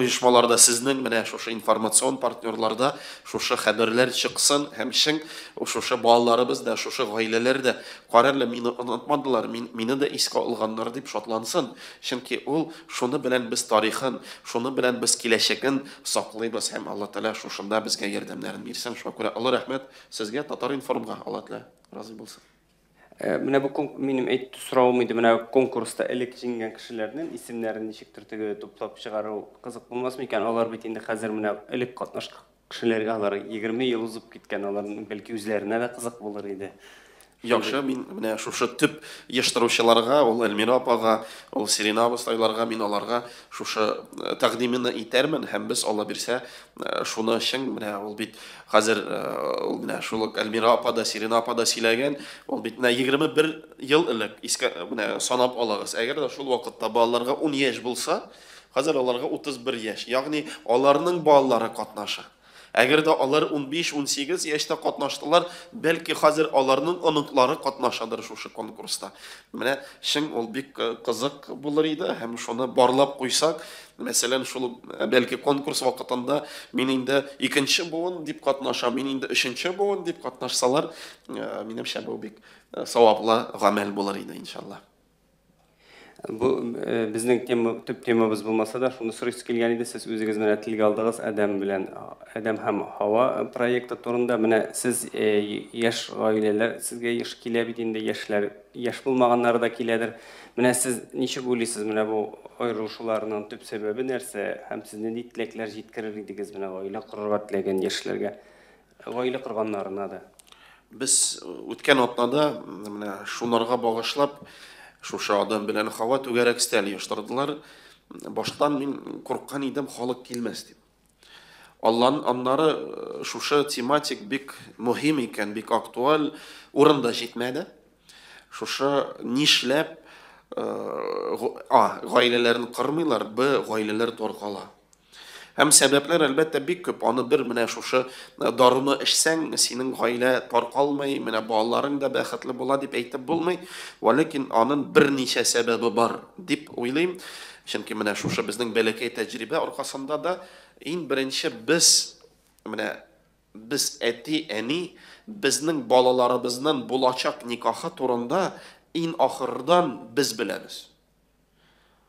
оешмаларда, сезнең менә шушы информацион партнерларда шушы хәбәрләр чыксын һәм чын шушы балаларыбыз да, шушы гаиләләр дә, карарлы, мине онытмадылар, мине дә искә алганнар дип шатлансын. Чөнки ул шуны белән без тарихын, шуны белән без киләчәген саклыйбыз һәм Алла Тәгалә шушында безгә ярдәмнәрен бирсен. Шуңа күрә олы рәхмәт сезгә, Татар-информга, Алла Тәгалә разый булсын. Менә бу минем әйтү соравым иде, менә конкурста элек җиңгән кешеләрнең исемнәрен ничектер теге туплап чыгару кызык булмас микән? Алар бит инде хәзер менә элек катнашкан кешеләргә алар 20 ел узып киткән, аларның бәлки үзләренә дә кызык булыр иде. Яхшы, мин менә шушы төп оештыручыларга, ул Эльмира апага, ул Сирина абыстайларга, мин аларга шушы тәкъдимне итәрмен һәм без, Алла бирсә, шуны өчен менә ул бит хәзер ул менә шул ук Эльмира апа да, Сирина апа да сөйләгән, ул бит менә 21 ел элек искә менә санап алыгыз. Әгәр дә шул вакытта балаларга 10 яшь булса, хәзер аларга 31 яшь. Ягъни аларның балалары катнаша. Әгәр дә алар 15-18 яшьтә катнаштылар, бәлки хәзер аларның оныклары катнашадыр шушы конкурста. Менә чын ул бик кызык булыр иде һәм шуны барлап куйсак, мәсәлән, шул бәлки конкурс вакытында мин инде икенче буын дип катнашам, мин инде өченче буын дип катнашсалар, минемчә бу бик саваплы гамәл булыр иде, иншалла. Бу безнең тема, төп темабыз булмаса да, шуны сорыйсы килгән иде. Сез үзегез менә телгә алдыгыз Адәм белән Адәм һәм Һава проекты турында. Менә сез яшь гаиләләр, сезгә еш килә бит инде, яшьләр, яшь булмаганнары да киләдер. Менә сез ничек уйлыйсыз, менә бу аерылышуларның төп сәбәбе нәрсә һәм сез нинди теләкләр җиткерер идегез менә гаилә корырга теләгән яшьләргә, гаилә корганнарына да? Без үткән атнада менә шунарга багышлап шушы Адәм белән Хава түгәрәк өстәл оештырдылар. Баштан мин курыккан идем, халык килмәс дип. Алланың аннары шушы тематик бик мөһим икән, бик актуаль, урын да җитмәде. Шушы нишләп А, гаиләләрен кырмыйлар, Б, гаиләләр таркала. Һәм сәбәпләр, әлбәттә, бик күп. Аны бер менә шушы даруны эчсәң, синең гаилә таркалмый, менә балаларың да бәхетле була дип әйтеп булмый. Вәләкин аның берничә сәбәбе бар дип уйлыйм. Чөнки менә шушы безнең бәләкәй тәҗрибә аркасында да иң беренче без менә без әти-әни безнең балаларыбызның булачак никахы турында иң ахырдан без беләбез.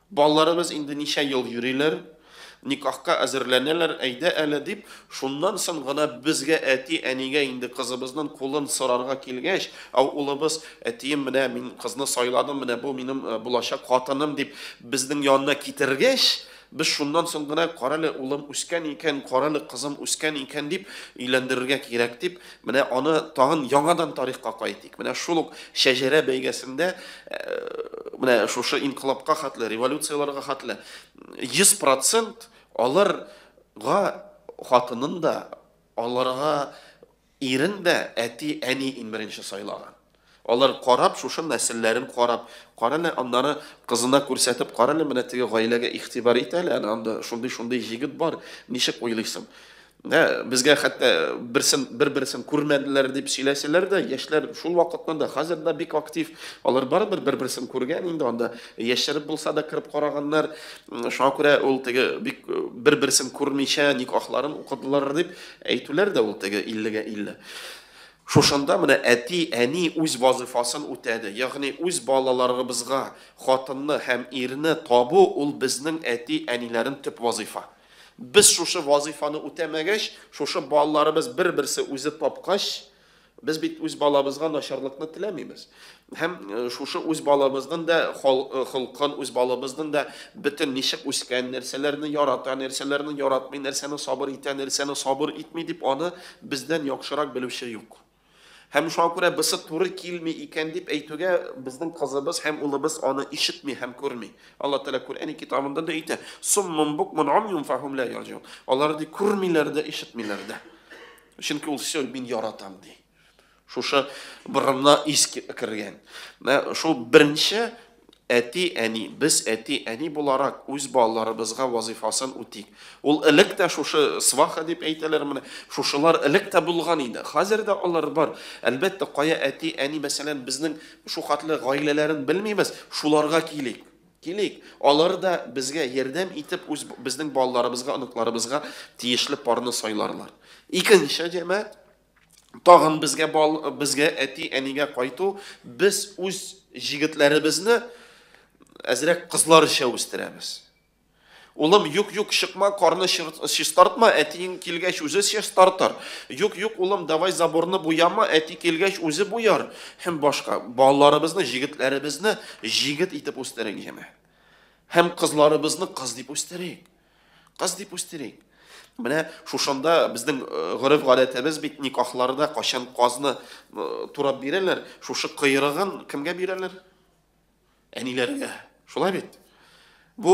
Балаларыбыз инде ничә ел йөриләр, никахка әзерләнәләр, әйдә әле дип, шуннан соң гына безгә әти-әнигә инде кызыбызның кулын сорарга килгәч, ау улыбыз, әтием менә мин кызны сайладым, менә бу минем булачак хатыным дип безнең янына китергәч, без шуннан соң гына карале улым үскән икән, карале кызым үскән икән дип өйләндерергә кирәк дип, менә аны тагын яңадан тарихка кайтыйк. Менә шул ук шәҗәрә бәйгесендә менә шушы инкыйлабка хәтле, революцияләргә хәтле 100% аларга хатынын да, аларга ирен дә әти-әни иң беренче сайлаган. Алар карап, шушы нәселләрен карап, карале, аннары кызына күрсәтеп, карале, менә теге гаиләгә игътибар ит әле, әнә анда шундый-шундый җегет бар, ничек уйлыйсың? Ә, безгә хәтта берсен бер-берсен күрмәделәр дип сөйләсәләр дә, яшьләр шул вакыттан да, хәзер дә бик актив. Алар барыбер бер-берсен күргән инде, анда яшереп булса да кереп караганнар. Шуңа күрә ул теге бик бер-берсен күрмичә никахларын укыдылар дип әйтүләр дә ул теге 50-гә 50. Шушында менә әти-әни үз вазифасын үтәде. Ягъни үз балаларыбызга хатынны һәм ирне табу ул безнең әти-әниләрен төп вазифа. Без шушы вазифаны үтәмәгәч, шушы балаларыбыз бер-берсе үзе тапкач, без бит үз балабызга начарлыкны теләмибез. Һәм шушы үз балабызның да холкын, үз балабызның да бөтен ничек үскән, нәрсәләрне ярата, нәрсәләрне яратмый, нәрсәне сабыр итә, нәрсәне сабыр итми дип аны бездән яхшырак белүче юк. Һәм шуңа күрә бусы туры килми икән дип әйтүгә безнең кызыбыз һәм улыбыз аны ишетми һәм күрми. Алла Тәгалә Коръән китабында да әйтә: "Суммун букмун умюн фахум ла ярҗун". Алар ди күрмиләр дә, ишетмиләр дә. Чөнки ул все мин яратам ди. Шушы борынына ис кергән. Менә шул беренче әти-әни, без әти-әни буларак үз балаларыбызга вазифасын үтик. Ул элек тә шушы сваха дип әйтәләр менә, шушылар элек тә булган иде. Хәзер дә алар бар. Әлбәттә, кая әти-әни, мәсәлән, безнең шу хәтле гаиләләрен белмибез, шуларга килик. Килик. Алар да безгә ярдәм итеп үз безнең балаларыбызга, оныкларыбызга тиешле парны сайларлар. Икенче җәмәгать, тагын безгә безгә әти-әнигә кайту, без үз җегетләребезне әзрәк кызларча үстерәбез. Улым, юк-юк, чыкма, карны чистартма, әтиең килгәч үзе чистартыр. Юк-юк, улым, давай заборны буяма, әти килгәч үзе буяр. Һәм башка балаларыбызны, җегетләребезне җегет итеп үстерик, җәмәгать. Һәм кызларыбызны кыз дип үстерик. Кыз дип үстерик. Менә шушында безнең гореф-гадәтебез бит никахларда кайчан казны турап бирәләр, шушы койрыгын кемгә бирәләр? Әниләргә. Шулай бит? Бу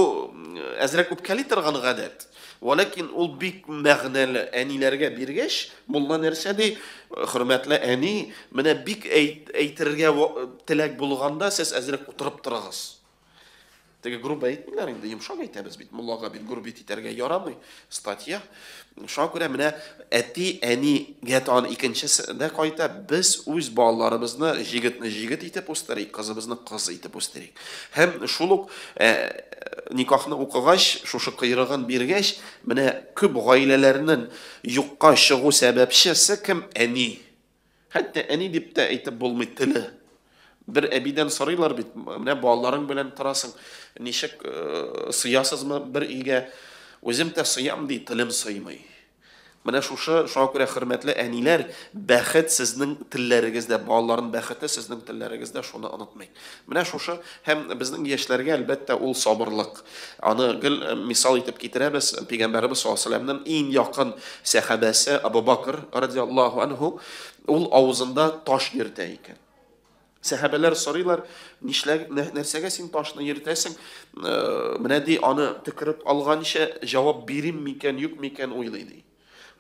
әзрәк үпкәли торган гадәт. Вәләкин ул бик мәгънәле. Әниләргә биргәч, мулла нәрсә ди? Хөрмәтле әни, менә бик әйтергә теләк булганда сез әзрәк утырып торыгыз. Теге грубо әйтмиләр инде, йомшак әйтәбез бит, муллага бит грубить итәргә ярамый, статья. Шуңа күрә менә әти-әнигә тагын икенчесе дә кайта, без үз балаларыбызны җегетне җегет итеп үстерик, кызыбызны кыз итеп үстерик. Һәм шул ук никахны укыгач, шушы койрыгын биргәч, менә күп гаиләләрнең юкка чыгу сәбәпчесе кем? Әни. Хәтта әни дип тә әйтеп булмый, теле. Бер әбидән сорыйлар бит, менә балаларың белән торасың, ничек сыясызмы бер өйгә? Үзем дә сыям ди, телем сыймый. Менә шушы, шуңа күрә хөрмәтле әниләр, бәхет сезнең телләрегездә, балаларның бәхете сезнең телләрегездә, шуны онытмыйк. Менә шушы һәм безнең яшьләргә әлбәттә ул сабырлык. Аны гел мисал итеп китерәбез. Пәйгамбәребез саллаллаһу алейһи ва сәлләмнең иң якын сәхабәсе Абу Бакр радиаллаһу анһу, ул авызында таш йөртә икән. Сәхабәләр сорыйлар, нишләг, нәрсәгә син ташны йөртәсең? Менә ди, аны төкереп алганча җавап бирим микән, юк микән уйлый ди.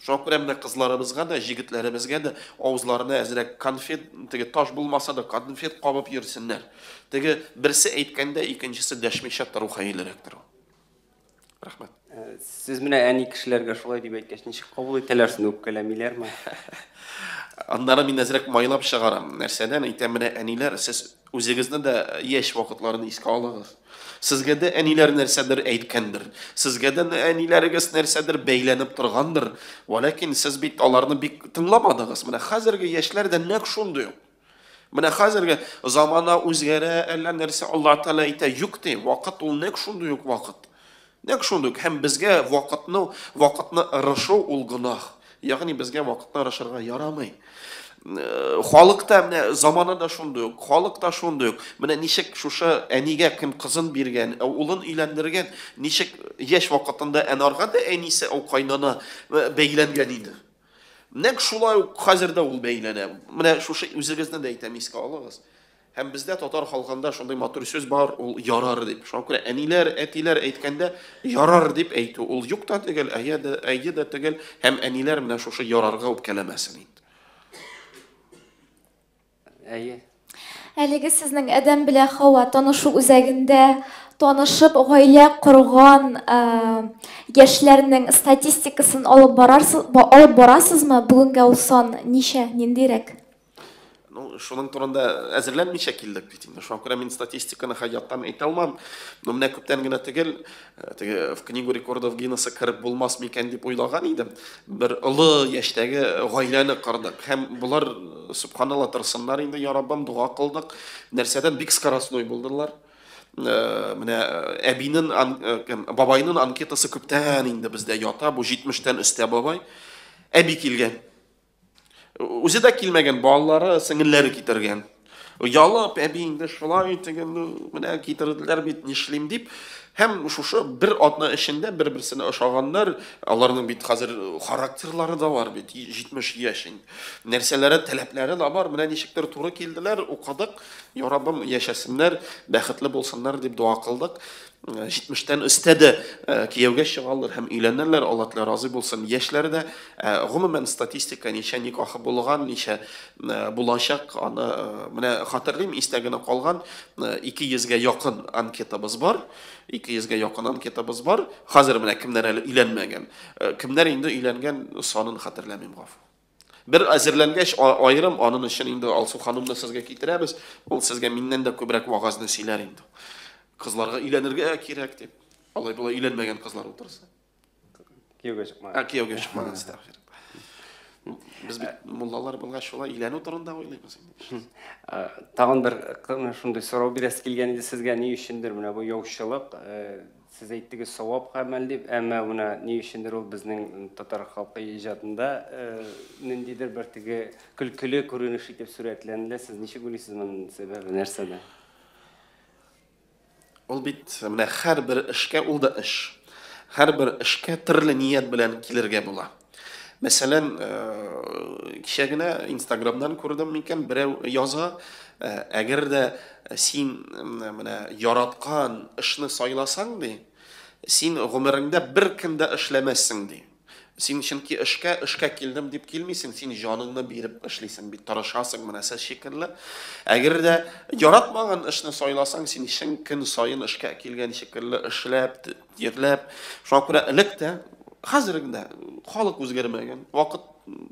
Шуңа күрә менә кызларыбызга да, җегетләребезгә дә авызларына әзрәк конфет, теге таш булмаса да конфет кабып йөрсеннәр. Теге берсе әйткәндә икенчесе дәшмичә тору хәерлерәктер ул. Рәхмәт. Сез менә әни кешеләргә шулай дип әйткәч, ничек кабул итәләр соң, үпкәләмиләрме? Аннары мин әзрәк майлап чыгарам. Нәрсәдән әйтәм, менә әниләр, сез үзегезне дә яшь вакытларын искә алыгыз. Сезгә дә әниләр нәрсәдер әйткәндер. Сезгә дә әниләрегез нәрсәдер бәйләнеп торгандыр. Вәләкин сез бит аларны бик тыңламадыгыз. Менә хәзерге яшьләр дә нәкъ шундый ук. Менә хәзерге замана үзгәрә, әллә нәрсә Аллаһ Тәгалә әйтә, юк ди, вакыт ул нәкъ шундый ук вакыт. Нәкъ шундый ук. Һәм безгә вакытны, вакытны ырышу ул гөнаһ. Ягъни безгә вакытны ырышырга ярамый. Халык та менә замана да шундый ук, халык та шундый ук. Менә ничек шушы әнигә кем кызын биргән, улын өйләндергән, ничек яшь вакытында әнарга да әнисе, ул кайнана бәйләнгән иде. Нәкъ шулай ук хәзер дә ул бәйләнә. Менә шушы үзегезне дә әйтәм, искә алыгыз. Һәм бездә татар халкында шундый матур сүз бар, ул ярар дип. Шуңа күрә әниләр, әтиләр әйткәндә ярар дип әйтү ул юк та түгел, әйе дә, әйе дә түгел. Һәм әниләр менә шушы ярарга үпкәләмәсен инде. Әйе. Әлеге сезнең Адәм белән Хава танышу үзәгендә танышып гаилә корган яшьләрнең статистикасын алып барарсыз, алып барасызмы? Бүгенгә ул сан ничә, ниндирәк? Ну, шуның турында әзерләнмичә килдек бит инде. Шуңа күрә мин статистиканы хәяттан әйтә алмам. Но менә күптән генә түгел, теге в книгу рекордов Гиннесса кереп булмас микән дип уйлаган идем. Бер олы яшьтәге гаиләне кордык. Һәм болар, субханалла, торсыннар инде, я Раббым, дога кылдык. Нәрсәдән бик скоростной булдылар. Менә әбинең, бабайның анкетасы күптән инде бездә ята, бу 70-тән өстә бабай. Әби килгән. Үзе дә килмәгән, балалары, сеңелләре китергән. Оялып, әби инде шулай теге, ну, менә китерделәр бит, нишлим дип. Һәм шушы бер атна эчендә бер-берсенә ошаганнар, аларның бит хәзер характерлары да бар бит, 70 яшь инде. Нәрсәләре, таләпләре дә бар, менә ничектер туры килделәр, укыдык, я Раббым, яшәсеннәр, бәхетле булсыннар дип дога кылдык. 70-тән өстә дә кияүгә чыгалар һәм өйләнәләр, Алла Тәгалә разый булсын. Яшьләр дә, гомумән статистика ничә никахы булган, ничә булачак, аны менә хәтерлим, истә генә калган 200-гә якын анкетабыз бар. 200-гә якын анкетабыз бар. Хәзер менә кемнәр әле өйләнмәгән, кемнәр инде өйләнгән, санын хәтерләмим, гафу. Бер әзерләнгәч, аерым анын өчен инде Алсу ханымны сезгә китерәбез. Ул сезгә миннән дә күбрәк вагазны сөйләр инде. Кызларга өйләнергә кирәк дип. Алай болай өйләнмәгән кызлар утырса. Кияүгә чыкмаган. А, кияүгә чыкмаган, әстәгъфирулла. Без бит муллалар булгач шулай өйләнү турында уйлыйбыз инде. Тагын бер шундый сорау бирәсе килгән иде сезгә, ни өчендер менә бу яучылык, сез әйттегез савап гамәл дип, әмма менә ни өчендер ул безнең татар халкы иҗатында ниндидер бер теге көлкеле күренеш итеп сурәтләнелә. Сез ничек уйлыйсыз, моның сәбәбе нәрсәдә? Ул бит менә һәрбер эшкә, ул да эш. Һәрбер эшкә төрле ният белән килергә була. Мәсәлән, кичә генә Инстаграмдан күрдем микән, берәү яза, әгәр дә син менә яраткан эшне сайласаң, ди, син гомереңдә бер көн дә эшләмәссең, ди. Син чөнки эшкә килдем дип килмисең, син җаныңны биреп эшлисең бит, тырышасың, менә сез шикелле. Әгәр дә яратмаган эшне сайласаң, син чын көн саен эшкә килгән шикелле эшләп, тирләп. Шуңа күрә элек тә, хәзер дә халык үзгәрмәгән. Вакыт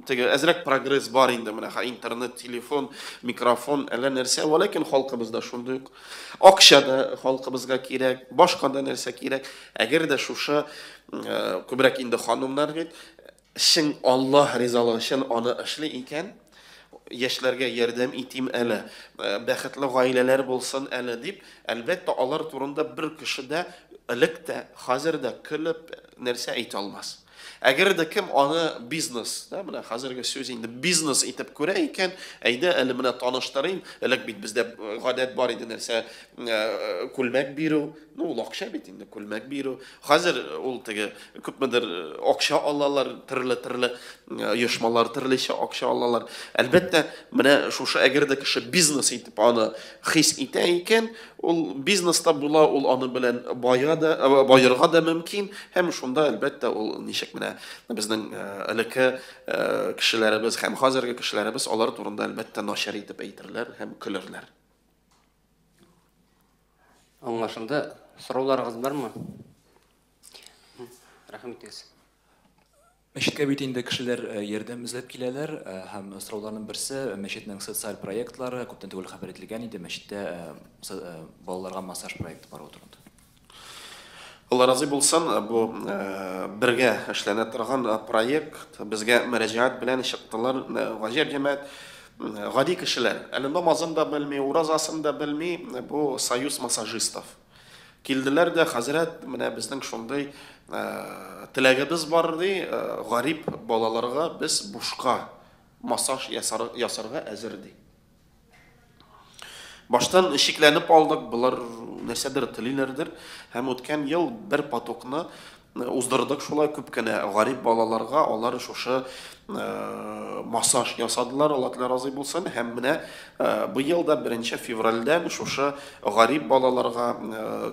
теге әзрәк прогресс бар инде, менә интернет, телефон, микрофон, әллә нәрсә, вәләкин халкыбызда шундый ук. Акча да халкыбызга кирәк, башка да нәрсә кирәк. Әгәр дә шушы күбрәк инде ханымнар бит, чын Аллаһ ризалыгы өчен аны эшли икән, яшьләргә ярдәм итим әле, бәхетле гаиләләр булсын әле дип, әлбәттә, алар турында бер кеше дә элек тә, хәзер дә көлеп нәрсә әйтә алмас. Әгәр дә кем аны бизнес, да, менә хәзерге сүз инде бизнес итеп күрә икән, әйдә әле менә таныштырыйм, элек бит бездә гадәт бар иде нәрсә, күлмәк бирү, ну ул акча бит инде, күлмәк бирү. Хәзер ул теге күпмедер акча алалар, төрле-төрле оешмалар төрлечә акча алалар. Әлбәттә, менә шушы әгәр дә кеше бизнес итеп аны хис итә икән, ул бизнеста була, ул аны белән бая да, баерга да мөмкин, һәм шунда әлбәттә ул ничек менә безнең элекке кешеләребез һәм хәзерге кешеләребез алар турында әлбәттә начар итеп әйтерләр һәм көлерләр. Аңлашылды. Сорауларыгыз бармы? Рәхим итегез. Мәчеткә бит инде кешеләр ярдәм эзләп киләләр, һәм сорауларның берсе мәчетнең социаль проектлары, күптән түгел хәбәр ителгән иде, мәчеттә балаларга массаж проекты баруы турында. Алла разый булсын, бу бергә эшләнә торган проект, безгә мөрәҗәгать белән чыктылар, гаҗәп җәмәгать, гади кешеләр, әле намазын да белми, уразасын да белми, бу союз массажистов. Килделәр дә, хәзрәт, менә безнең шундый теләгебез бар, ди, гарип балаларга без бушка массаж ясарга әзер, ди. Баштан шикләнеп алдык, болар нәрсәдер телиләрдер, һәм үткән ел бер потокны уздырдык шулай күп кенә гарип балаларга, алар шушы массаж ясадылар, Алла Тәгалә разый булсын, һәм менә быел да 1 февральдән шушы гарип балаларга,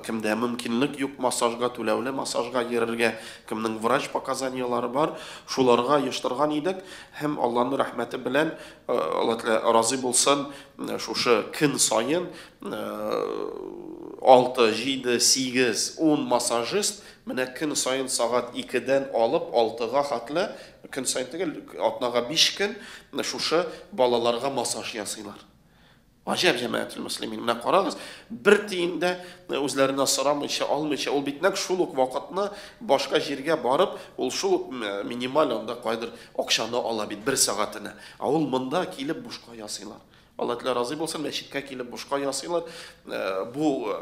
кемдә мөмкинлек юк массажга, түләүле массажга йөрергә, кемнең врач показанияләре бар, шуларга оештырган идек, һәм Алланың рәхмәте белән, Алла Тәгалә разый булсын, шушы көн саен 6, 7, 8, 10 массажист менә көн саен сәгать 2-дән алып 6-га хәтле, көн саен түгел, атнага 5 көн шушы балаларга массаж ясыйлар. Гаҗәп җәмәгател мөслимин. Менә карагыз, бер тиен дә үзләренә сорамыйча, алмыйча, ул бит нәкъ шул ук вакытны башка җиргә барып, ул шул ук минималь анда кайдыр акчаны ала бит бер сәгатенә. Ә ул монда килеп бушка ясыйлар. Алла Тәгалә разый булсын, мәчеткә килеп бушка ясыйлар. Бу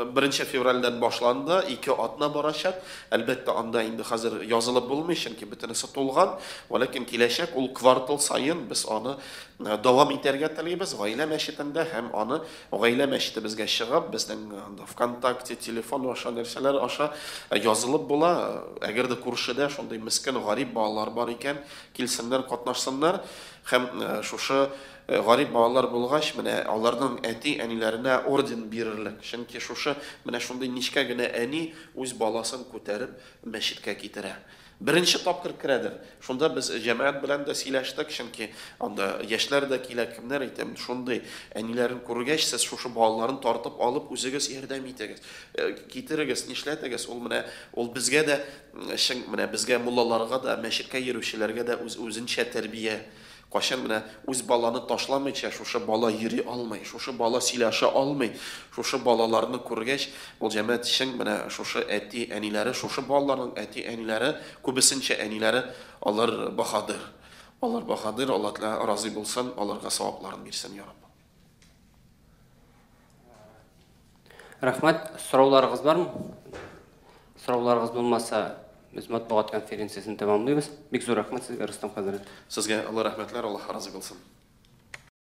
1 февральдән башланды, 2 атна барачак. Әлбәттә, анда инде хәзер язылып булмый, чөнки бөтенесе тулган. Вәләкин киләчәк ул квартал саен без аны дәвам итәргә телибез гаилә мәчетендә, һәм аны гаилә мәчетебезгә чыгып, безнең анда ВКонтакте, телефон аша, нәрсәләр аша язылып була. Әгәр дә күршедә шундый мескен гарип балалар бар икән, килсеннәр, катнашсыннар. Һәм шушы гарип балалар булгач, менә аларның әти-әниләренә орден бирерлек. Чөнки шушы менә шундый нечкә генә әни үз баласын күтәреп мәчеткә китерә. Беренче тапкыр керәдер. Шунда без җәмәгать белән дә сөйләштек, чөнки анда яшьләр дә килә, кемнәр әйтәм, шундый әниләрен күргәч, сез шушы балаларын тартып алып үзегез ярдәм итегез, китерегез, нишләтегез. Ул менә, ул безгә дә, чын, менә безгә муллаларга да, мәчеткә йөрүчеләргә дә үз үзенчә тәрбия. Кайчан менә үз баланы ташламыйча, шушы бала йөри алмый, шушы бала сөйләшә алмый, шушы балаларны күргәч, ул җәмәгать чын менә шушы әти-әниләре, шушы балаларның әти-әниләре, күбесенчә әниләре, алар баһадир. Алар баһадир, Алла Тәгалә разый булсын, аларга савапларын бирсен, я Раббым. Рәхмәт. Сорауларыгыз бармы? Сорауларыгыз булмаса, без матбугат конференциясен тәмамлыйбыз. Бик зур рәхмәт сезгә, Рөстәм хәзрәт. Сезгә Алла рәхмәтләр, Аллаһ разый булсын.